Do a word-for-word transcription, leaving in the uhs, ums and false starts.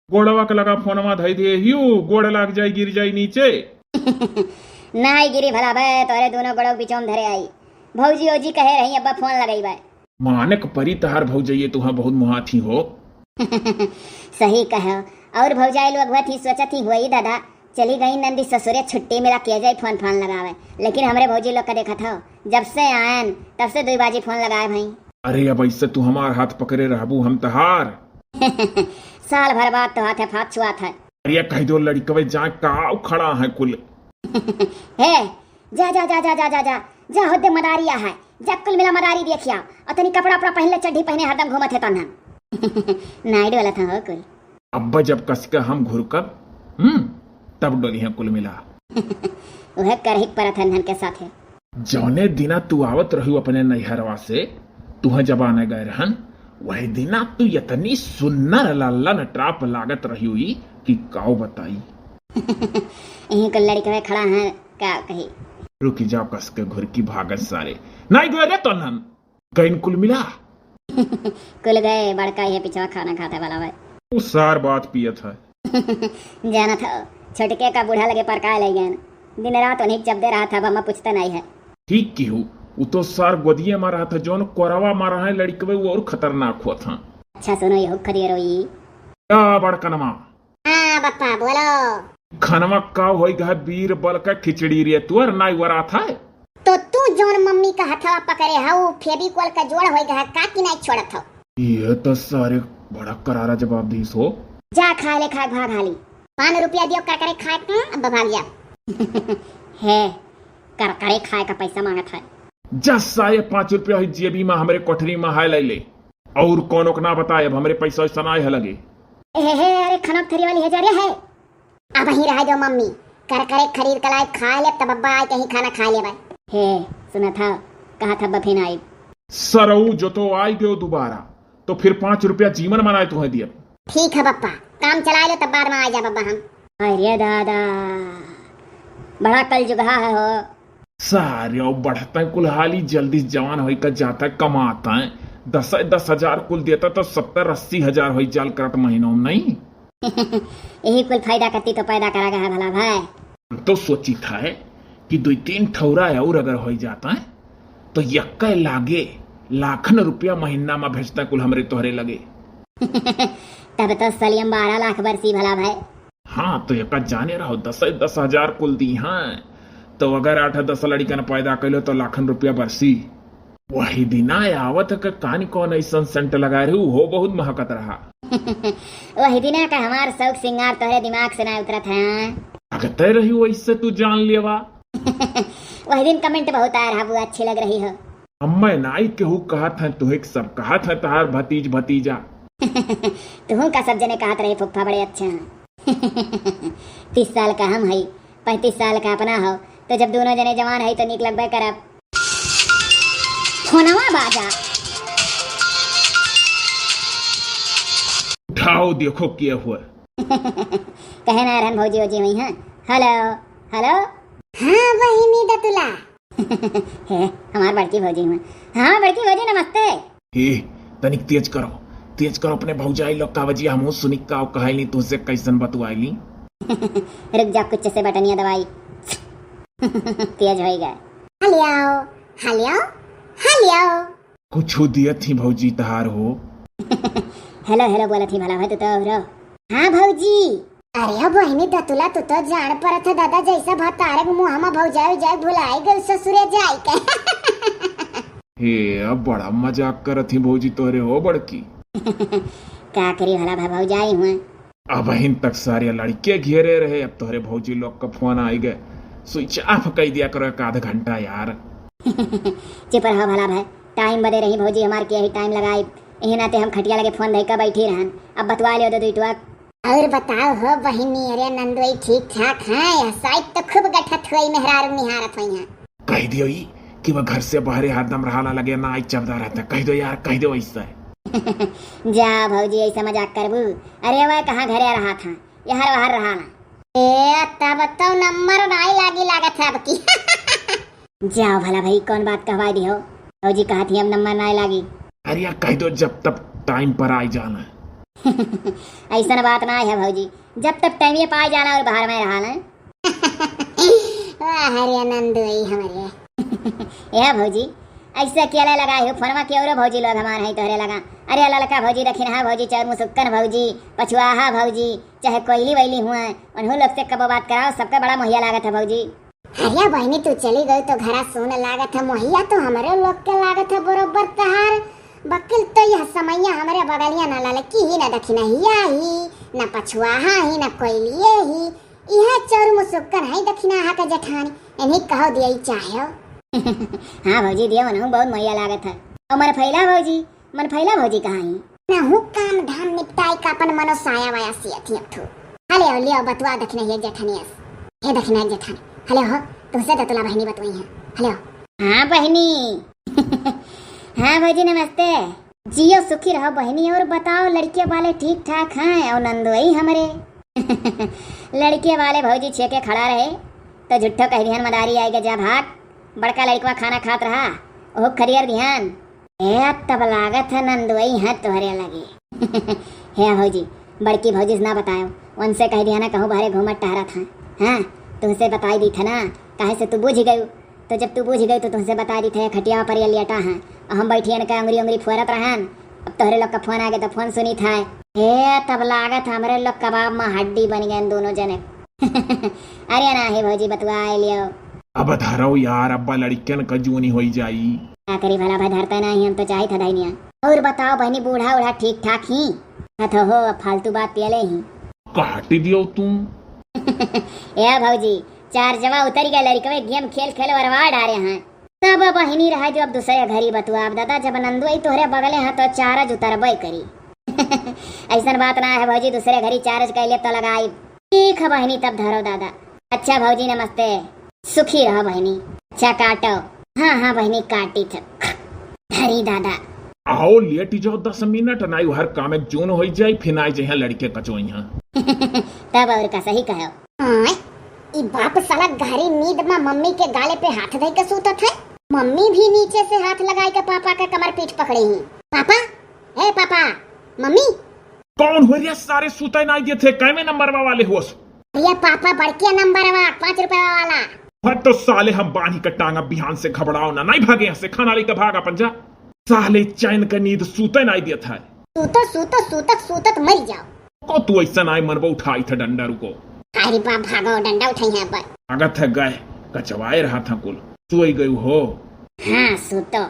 गोड़वा के लगा फोनवा धई दे हियो, गोड़ लाग जाई, गिर जाई नीचे। नाई गिरी भला बे, तोरे दोनों गोड़ों के बीचों में धरे आई। भौजी ओजी कहे रही, अब्बा फोन लगाई बे। माने के परी तहार भौजइये, तुहा बहुत मुहात ही हो। सही कहो। और भौजाई लोग हुआ थी, सोचत ही हुई दादा, चली गई नंदी ससुरे, छुट्टी मिला के जाई फोन फान लगावे। लेकिन हमरे भौजी लोग का देखत हो, जब से आयन तब से दुई बाजी फोन लगाए भाई। अरे अब ऐसे तू हमार हाथ पकड़े रहबू हम तहार। साल भर बाद तो हाथे फात छुआत है। अरे कह दो लड़कवे जाए का खड़ा है कुल। हे, जा, जा, जा, जा, जा, जा, जा, जा, होदे मदारिया है, जा कुल मिला मदारी देखिया, और तनी कपड़ा उपड़ा पहन ले, चड्ढी पहने हरदम घूमत है तन्हा। नाई डोलत है हो कुल। अब्बा जब कस के हम घुरकब, हम्म, तब डोली हैं कुल मिला। वह करही के परत है इन्हन के साथे। जौने दिना तू आवत रहू अपने नैहरवा से, तुहे जब आने गए रहन, वही दिना तू इतनी सुन्नर लल्लन टाप लागत रही हुई कि काऊ बताई। यहीं को लड़कवे खड़ा है, का कही? रुकी जाओ कस के घुरकी भागत सारे। नाई गए रे तोनन, गइन कुल मिला। कुल गए, बड़का ये पिछवा खाना खाते वाला भाई। उ सार बात पियत है। जानत हो, छोटके का बूढ़ा लगे परकाए ले गए। दिन रात उन्हीं के जब दे रहा था, अब हमें पूछते नहीं है। ठीक की हूँ, उ तो सार गोदिये में रहा था, जौन कोरवा में रहा है लड़कवे, वो और खतरनाक हुआ था। अच्छा सुनो, ये हुक खदिए रोई। का बड़कनमा? हाँ बप्पा, बोलो। खनवा का होई गा बीर बल का खिचड़ी रे, तू और नाई वरात है। तो तू जौन मम्मी का हथवा पकड़े हऊ, फेविकोल का जोड़ होई गा, का कि नाई छोड़त हो? ये तो सारे बड़ा करारा जवाब दीस हो। जा खाए ले, खाए भाग हाली। पाँच रुपया दियो, करकरे खाए के, अब भाग जा। हे, करकरे खाए का पैसा मांगत है। जा सारे पाँच रुपया हुई जेबी में, हमरे कोठरी में है, ले ले। और कौनो के ना बताए, अब हमरे पैसा वैसा ना है लगे। ए, हे, हे, अरे खनक थरी वाली हजार है। अब ही रह जाओ मम्मी, करकरे खरीद के लाए, खा ले, तब अब्बा आए कहीं खाना खा ले भाई। हे, सुना था, कहा था बफिन आई। सरऊ जो तो आई गयो दोबारा, तो फिर पाँच रुपया जीवन मनाए तुम्हें दिया। ठीक है बप्पा, काम चलाए लो, तब बाद में आ जा बब्बा हम। अरे दादा, बड़ा कल जुगहा है हो। सारे बढ़ते कुल हाली, जल्दी से जवान होई का जाता कमाता है। दस, दस हजार कुल देता तो सत्तर अस्सी हजार होई जाल करत महीनों में, नहीं? यही कुल फायदा करती तो पैदा करा गया है भला भाई। हम तो सोची था है कि दो तीन ठौरा और अगर होई जाता है तो यक्का लागे लाखन रुपया महीना में भेजता कुल हमरे तोहरे लगे। तब तो सलियम बारह लाख बरसी भला भाई। हाँ, तो एका जाने रहो, दस, दस हजार कुल दी, हाँ। तो अगर आठ दस लड़िकन पैदा कैलो, तो लाखन रुपया बरसी। वही दिना आवत के कानी कौन ऐसन सेंट लगा रही, हो बहुत महकत रहा। वही दिना का हमार शौक सिंगार तोहरे दिमाग से ना उतरत है। अगर तय रही, वैसे तू जान लेवा। वही दिन कमेंट बहुत आ रहा, वो अच्छी लग रही हो। अम्मा नाई केहू कहत है, तुहे के सब कहत है, तहार भतीज भतीजा। तुहू का सब जने कहत रहे, फुफ्फा बड़े अच्छे हैं। तीस साल का हम हई, पैंतीस साल का अपना हो, तो जब दोनों जने जवान हई, तो नीक लगबे करब। फोनवा बाजा। उठाओ, देखो के हुआ। कहे ना रहन भौजी, भौजी हुई हैं। हेलो, हेलो। हाँ, बहिनी दतुला। हे, हमार बड़की भौजी हुआ। हाँ, बड़की भौजी, नमस्ते। हे, तनिक तेज करो, तेज करो अपने भौजाई लोग का आवाजिया, हमहू सुनी का कहैली तुझसे कैसन बतुआइली। रुक जा, कुछ से बटनिया दबाई। तेज होई गए। हेलो, हेलो, हेलो। कुछ दियत ही भौजी तहार हो। हेलो, हेलो बोलत ही भला भाई, तू तो रहो। हाँ भौजी। अरे बहिनी दतुला, तू तो जान परत है दादा, जैसा भतारक मुँह हम भौजाई जाए भुलाई गए ससुरे जाए के। हे, अब बड़ा मजाक करत ही भौजी तोहरे हो बड़की। का करी भला भाई, भौजाई हुआ। अबहिन तक सारे लड़के घेरे रहे, अब तोहरे भौजी लोग का फोन आई गए, स्विच ऑफ कर दिया करो एक आध घंटा यार। चुप रहो भला भाई, टाइम बदे रही भौजी हमार के यही टाइम लगाई, यही नाते हम खटिया लगे फोन धइका बैठी रहन। अब बतवा लियो दो दुई टुआ। और बताओ हो बहिनी, अरे नंदोई ठीक ठाक है? या साइड तो खूब गठत हुई, मेहरारू निहारत हुई हैं। कह दियो ई कि वह घर से बाहरे हरदम रहाला लगे ना आई चबदा रहता। कह दो यार, कह दो ऐसा। जा भौजी, ऐसा मजाक करबू? अरे वह कहाँ घरे रहा था, यहर वहर रहा ना। ए, तब तो नंबर नाई लागी लागत है अब की। जाओ भला भाई, कौन बात कहवाई दी हो? भौजी कहत ही अब नंबर नाई लागी। अरे यार, कह दो जब तब टाइम पर आई जाना। अइसन बात नाहीं है भौजी, जब तक टाइम ये पाए जाना और बाहर में रहा ना। वाह रे नंदोई हमरे। ए भौजी, अइसे अकेले लगाए हो फोनवा के, औरो भौजी लोग हमार हैं तोहरे लगा। अरे ललका भौजी, दखिनहा भौजी, चौर मुसुक्कन भौजी, पछुआहा भौजी, चाहे कोइली वैली हुआ, उन्हों लोग से कबो बात कराओ, सबका बड़ा मोहिया लागत है भौजी। अरे बहिनी, तू चली गई तो घरा सुन लागत है, मोहिया तो हमरे लोग के लागत है बरोबर तहार। बकिल तो यह समैया हमरे बगलिया ना ललकी ही, ना दखिनहिया ही, ना पछुआहा ही, ना कोइलिए ही। इहे चौर मुसुक्कन है दखिनहा के जेठानी, इन्हीं कहो दिया ही चाहे। हाँ भौजी, दिया उन्हों बहुत मोहिया लागत है। और मन फैला भौजी, मन फैला भौजी कहाँ ही? नहु काम धाम निपटाई का अपन मनो साया वाया सियत ही अब थू। हले आओ, ले आओ, बतवा दखिनहिया जेठानियस। हे दखिनहा जेठानी, हले हो, तुमसे दतुला बहिनी बतवई है। हले हो। हाँ बहिनी। हाँ भौजी नमस्ते। जियो सुखी रहो बहिनी, और बताओ लड़के वाले ठीक ठाक हैं और नंदोई हमरे? लड़के वाले भौजी छेके खड़ा रहे तो झुट्ठो कह दिहन मदारी आइगे जा भाग, बड़का लड़कवा खाना खात रहा, ओहो खरियर दिहन। ए, तब लागत है नंदोई है तोहरे लगे। हे भौजी, बड़की भौजी से ना बतायो, उनसे कह दिया ना कहूँ बाहरे घूमत टहरत हैं। हाँ, तुमसे बताई दी थे ना, काहे से तू बूझ गयू। तो जब तू बूझ गयू तो तुमसे बताई दी थे, खटिया पर ये लेटा हैं, और हम बैठियन का उंगरी उंगरी फोरत रहन। अब तोहरे लोग का फोन आ गया तो फोन सुनी था। हे, तब लागत हमरे लोग कबाब में हड्डी बन गए दोनों जने। अरे ना हे भौजी, बतुआ लियो। अब धरो यार, अब्बा लड़कन का जूनी होई जाई। का करी भला भाई, धरते नाही, हम तो चाहित है धैनिया। और बताओ बहनी, बूढ़ा उढ़ा ठीक ठाक ही? हथ हो, अब फालतू बात पियले ही। काटी दियो तू। ए भौजी, चार जवा उतर गए लड़कवे, गेम खेल खेल वरवा डारे हैं। तब बहिनी रहा जो अब दूसरे घरी बतुआ। अब दादा, जब नंदुआई तोहरे बगले हैं तो चारज उतरबे करी। ऐसन बात ना है भौजी, दूसरे घरी चारज कैले तो लगाई। ठीक है बहिनी, तब धरो दादा। अच्छा भौजी नमस्ते, सुखी रहो बहिनी। अच्छा काटो। हाँ हाँ बहिनी, काटी थे। धरी दादा। आओ लेटी जाओ दस मिनट, नाई हर काम एक जून होई जाई, फिर नाई जइहाँ लड़के कचोइहाँ। तब और का सही कहो। हाँ, ई बाप साला गहरी नींद में मम्मी के गाले पे हाथ धइ के सूतत है। मम्मी भी नीचे से हाथ लगाई के पापा के कमर पीठ पकड़े ही। पापा, ए पापा, मम्मी। कौन हो रे सारे, सुते नाई देत है, कैमे नंबरवा वाले होस? अरे पापा, बड़के नंबरवा, पाँच रुपया वाला। हाँ तो साले हम बांधी के टांगा बिहान से, घबराओ ना, नाई भागे यहाँ से, खाना लेके भाग अपन जा। साले चैन का नींद सूते नाई देत है। सूतो, सूतो, सूतत, सूतत मर जाओ। को तू ऐसा नाई मनबो, उठाई था डंडा, रुको। अरे बाप, भागो, डंडा उठाई है अब। भागत है गए, कचवाए रहा था कुल, सोई गयू हो। हाँ, सूतो।